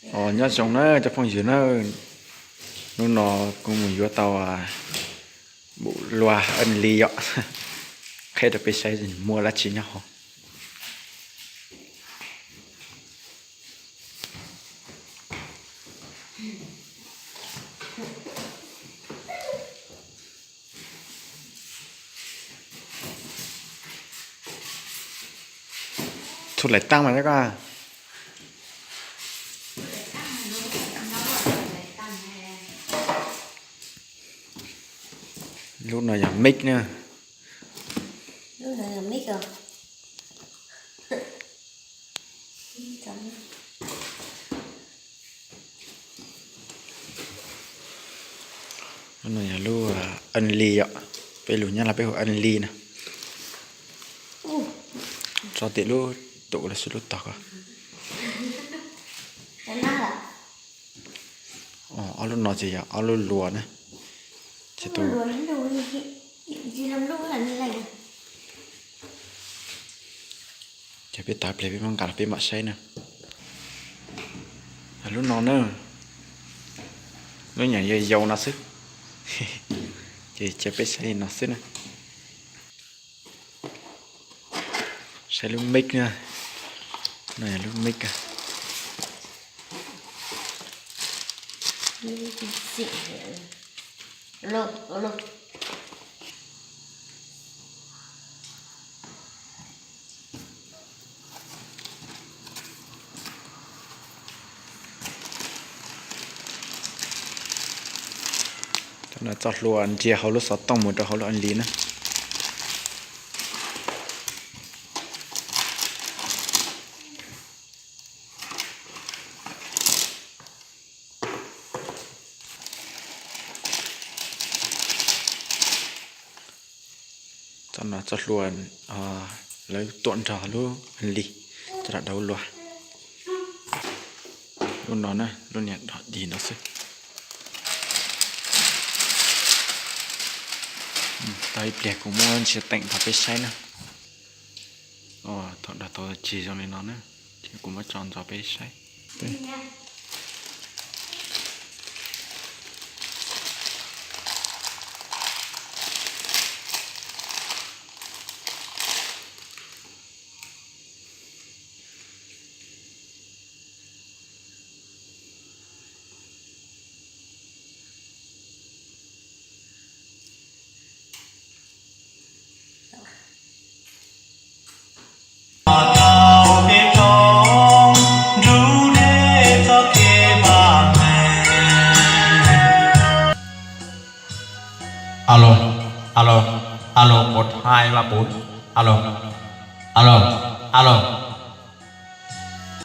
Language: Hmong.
Nyob zoo na cov phooj ywg na, hnub no kuv mus yuav tau bum lua Anli yom, qhia rau peb saib muaj dab tsi nyob hauv. Txhua laim tag mas koj. Lub no yog mix na. Lub no yog lub Anli yom, peb lus Nyab Laj peb hu Anli na. Tso tim lub tus los sis lub tog ko. Ob lub no ces yog ob lub lua na. Ces tus Ces peb tau pliag peb mam nqa los peb mam saib na. Lub no na, lub nyuam yau yau no xwb. Ces cia peb saib li no xwb na. Saib lub mix na. No yog lub mix. Txoj no txoj hlua ntsia hauv lub xov tooj mus rau hauv lub Anli na. Txoj no txoj hlua lawv tuam nrog lub Anli, txoj dog lua. Lub no na, lub niag dog dig no xwb. Tau ib pliag kuv muab ntsia teem rau peb saib na. Thaum dog tau tsig zoo li no na, ces kuv muab tso ntxov peb saib. Alo, alo, alo, một hai ba bốn. Alo, alo, alo.